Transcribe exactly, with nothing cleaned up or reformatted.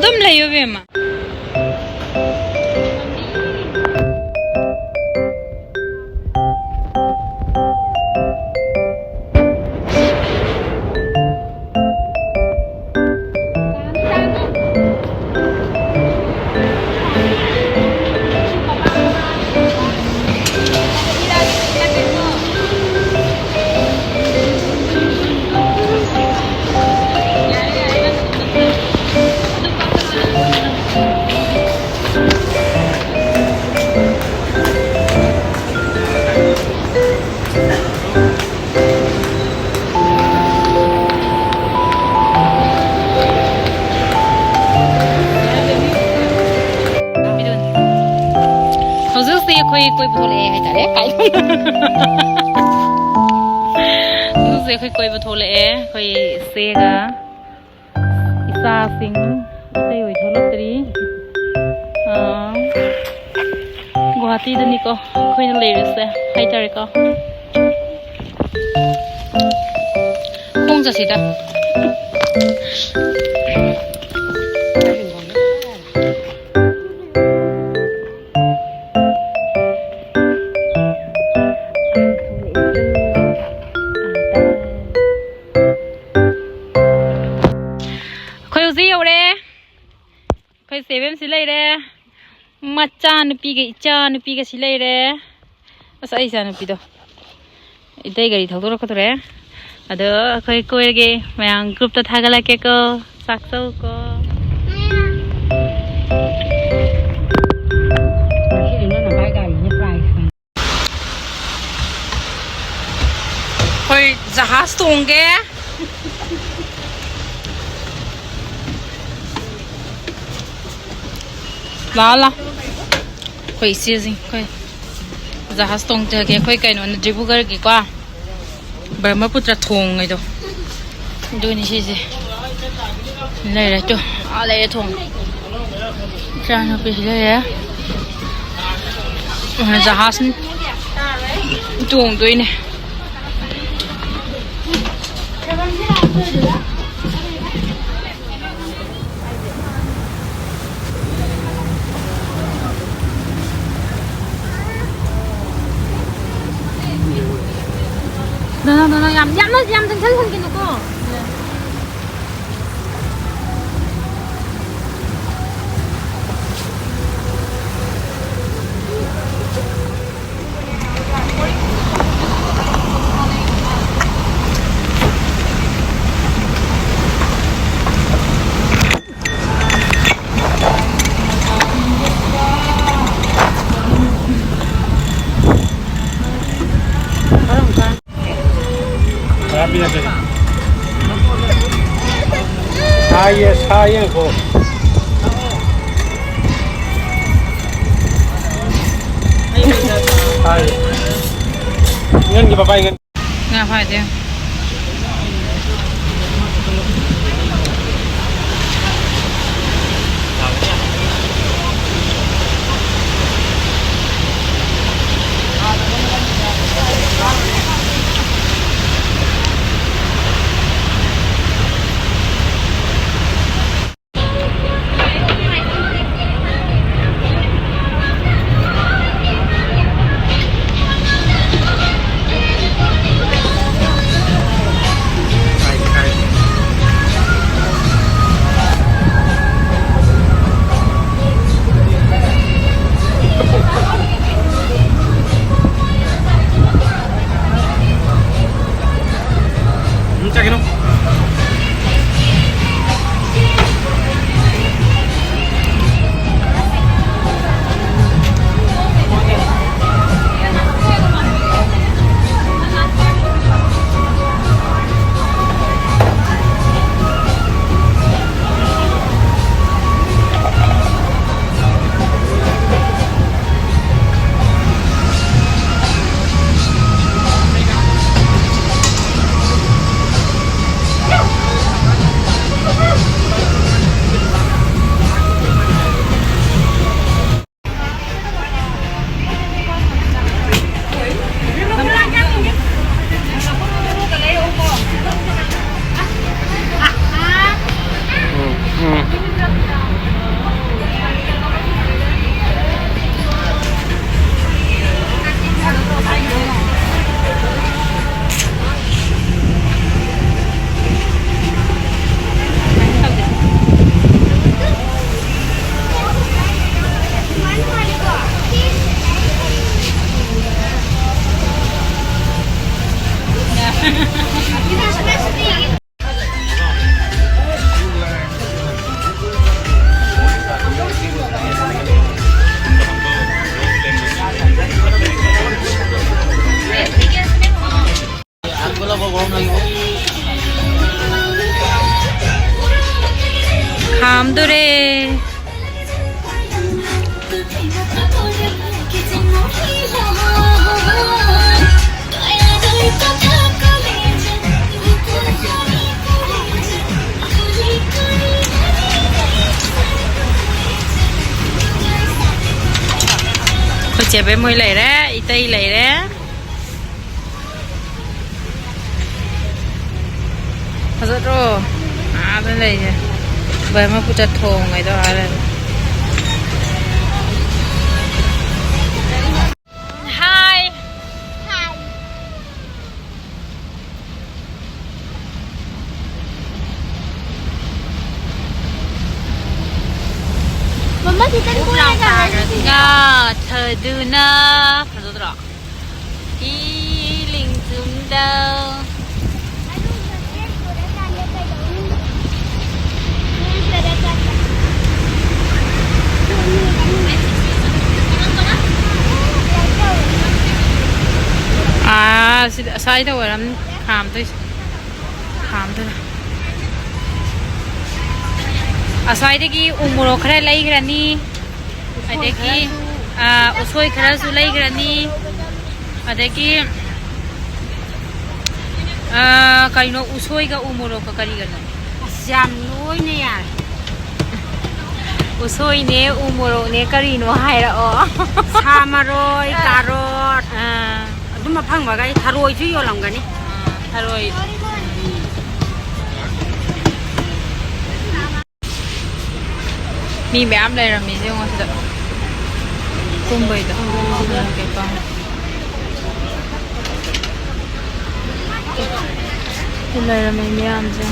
ꯑꯗꯨꯝ ꯂꯩꯌꯨ, ꯏꯕꯦꯝꯃ꯫ ꯍꯧꯖꯤꯛ ꯍꯧꯖꯤꯛ ꯑꯩꯈꯣꯏ ꯀꯣꯏꯕ ꯊꯣꯛꯂꯛꯑꯦ ꯍꯥꯏꯇꯥꯔꯦ꯫ ꯍꯧꯖꯤꯛ ꯑꯩꯈꯣꯏ ꯀꯣꯏꯕ ꯊꯣꯛꯂꯛꯑꯦ, ꯑꯩꯈꯣꯏ ꯏꯆꯦꯒ ꯏꯆꯥꯁꯤꯡ꯫ ꯑꯇꯩ ꯍꯣꯏ ꯊꯣꯛꯂꯛꯇ꯭ꯔꯤ꯫ ꯑꯥ, ꯒꯨꯋꯥꯍꯥꯇꯤꯗꯅꯤꯀꯣ ꯑꯩꯈꯣꯏꯅ ꯂꯩꯔꯤꯁꯦ ꯍꯥꯏꯇꯥꯔꯦꯀꯣ꯫ ꯈꯣꯡ ꯆꯠꯁꯤꯗ꯫ ꯑꯩꯈꯣꯏ ꯍꯧꯖꯤꯛ ꯌꯧꯔꯦ꯫ ꯑꯩꯈꯣꯏ ꯆꯦꯕꯦꯝꯁꯤ ꯂꯩꯔꯦ꯫ ꯃꯆꯥ ꯅꯨꯄꯤꯒ ꯏꯆꯥ ꯅꯨꯄꯤꯒ ꯁꯤ ꯂꯩꯔꯦ꯫ ꯑꯁ, ꯑꯩ ꯏꯆꯥ ꯅꯨꯄꯤꯗꯣ ꯏꯇꯩ ꯒꯥꯔꯤ ꯊꯧꯗꯣꯔꯛꯀꯗꯧꯔꯦ꯫ ꯑꯗꯣ ꯑꯩꯈꯣꯏ ꯀꯣꯏꯔꯒꯦ, ꯃꯌꯥꯝ ꯒ꯭ꯔꯨꯞꯇ ꯊꯥꯒꯠꯂꯛꯀꯦꯀꯣ꯫ ꯆꯥꯛ ꯆꯧꯀꯣ꯫ ꯉꯁꯤꯗꯤ ꯅꯪꯅ ꯚꯥꯏ ꯒꯥꯔꯤꯅꯦ prize꯫ ꯑꯩꯈꯣꯏ ꯖꯍꯥꯖ ꯇꯣꯡꯒꯦ꯫ ꯂꯥꯛꯑꯣ, ꯂꯥꯛꯑꯣ꯫ ꯑꯩꯈꯣꯏ ꯏꯆꯦꯁꯤꯡ, ꯑꯩꯈꯣꯏ ꯖꯍꯥꯖ ꯇꯣꯡꯖꯒꯦ꯫ ꯑꯩꯈꯣꯏ ꯀꯩꯅꯣꯅ, ꯗꯤꯕ꯭ꯔꯨꯒꯔꯒꯤꯀꯣ꯫ ꯕ꯭ꯔꯍꯃꯄꯨꯇ꯭ꯔ ꯊꯣꯡ ꯍꯥꯏꯗꯣ꯫ ꯑꯗꯨꯅꯤ ꯁꯤꯁꯦ꯫ ꯂꯩꯔꯦ ꯇꯨ꯫ ꯑꯥ ꯂꯩꯔꯦ ꯊꯣꯡ꯫ ꯏꯆꯥꯅꯨꯄꯤꯁꯤ ꯂꯩꯔꯦ꯫ ꯖꯍꯥꯖ ꯇꯣꯡꯗꯣꯏꯅꯦ꯫ ꯌꯥꯝ, ꯌꯥꯝꯅ, ꯌꯥꯝ ꯆꯪꯁꯤꯜꯍꯟꯒꯅꯨꯀꯣ꯫ ꯁꯥꯏꯌꯦ, ꯁꯥꯏꯌꯦ, ꯉꯥꯏꯈꯣ꯫ ꯁꯥꯏꯌꯦ꯫ ꯏꯪꯍꯟꯒꯦ, ꯄꯄꯥ, ꯏꯪꯍꯟ-, ꯉꯥ ꯐꯥꯏꯁꯦ꯫ ꯉꯝꯗꯣꯔꯦ꯫ ꯑꯩꯈꯣꯏ ꯆꯦꯕꯦꯝ ꯃꯣꯏ ꯂꯩꯔꯦ, ꯏꯇꯩ ꯂꯩꯔꯦ꯫ ꯐꯖꯗ꯭ꯔꯣ? ꯑꯥꯗ ꯂꯩꯔꯦ꯫ ꯕꯔꯃꯄꯨꯔꯗ ꯊꯣꯡꯉꯩꯗꯣ ꯑꯥ ꯂꯩꯔꯦ꯫ ꯍꯥꯏ꯫ ꯃꯃꯥ ꯈꯤꯇꯪ ꯀꯣꯏꯔꯒ ꯉꯥ ꯊꯗꯨꯅ꯫ ꯐꯖꯗ꯭ꯔꯣ? ꯏ ꯂꯤꯡꯖꯨꯝꯗ꯫ ꯑꯥ, ꯁꯤꯗ, ꯑꯁ꯭ꯋꯥꯏꯗ ꯑꯣꯏꯔꯝꯅꯤ ꯈꯥꯝꯗꯣꯏꯁꯦ꯫ ꯈꯥꯝꯗꯣꯏꯔꯥ? ꯑꯁ꯭ꯋꯥꯏꯗꯒꯤ ꯎ ꯃꯣꯔꯣꯛ ꯈꯔ ꯂꯩꯈ꯭ꯔꯅꯤ꯫ ꯑꯗꯒꯤ, ꯑꯥ, ꯎꯁꯣꯏ ꯈꯔꯁꯨ ꯂꯩꯈ꯭ꯔꯅꯤ꯫ ꯑꯗꯒꯤ, ꯑꯥ, ꯀꯩꯅꯣ, ꯎꯁꯣꯏꯒ ꯎ ꯃꯣꯔꯣꯛꯀ ꯀꯔꯤꯒꯅꯣ? ꯑꯁ, ꯌꯥꯝ ꯂꯣꯏꯅ ꯌꯥꯔꯦ꯫ ꯎꯁꯣꯏꯅꯦ, ꯎ ꯃꯣꯔꯣꯛꯅꯦ, ꯀꯔꯤꯅꯣ ꯍꯥꯏꯔꯛꯑꯣ꯫ ꯁꯥ ꯃꯔꯣꯏ, ꯀꯥꯔꯣꯠ, ꯑꯥ꯫ ꯑꯗꯨꯝ ꯑꯐꯪꯕꯈꯩ, ꯊꯔꯣꯏꯁꯨ ꯌꯣꯜꯂꯝꯒꯅꯤ꯫ ꯑꯥ, ꯊꯔꯣꯏ꯫ ꯃꯤ ꯃꯌꯥꯝ ꯂꯩꯔꯝꯃꯤꯁꯦ ꯌꯦꯡꯉꯣ ꯁꯤꯗ꯫ ꯀꯨꯝꯕꯩꯗꯣ꯫ ꯁꯤ ꯂꯩꯔꯝꯃꯤ ꯃꯌꯥꯝꯁꯦ꯫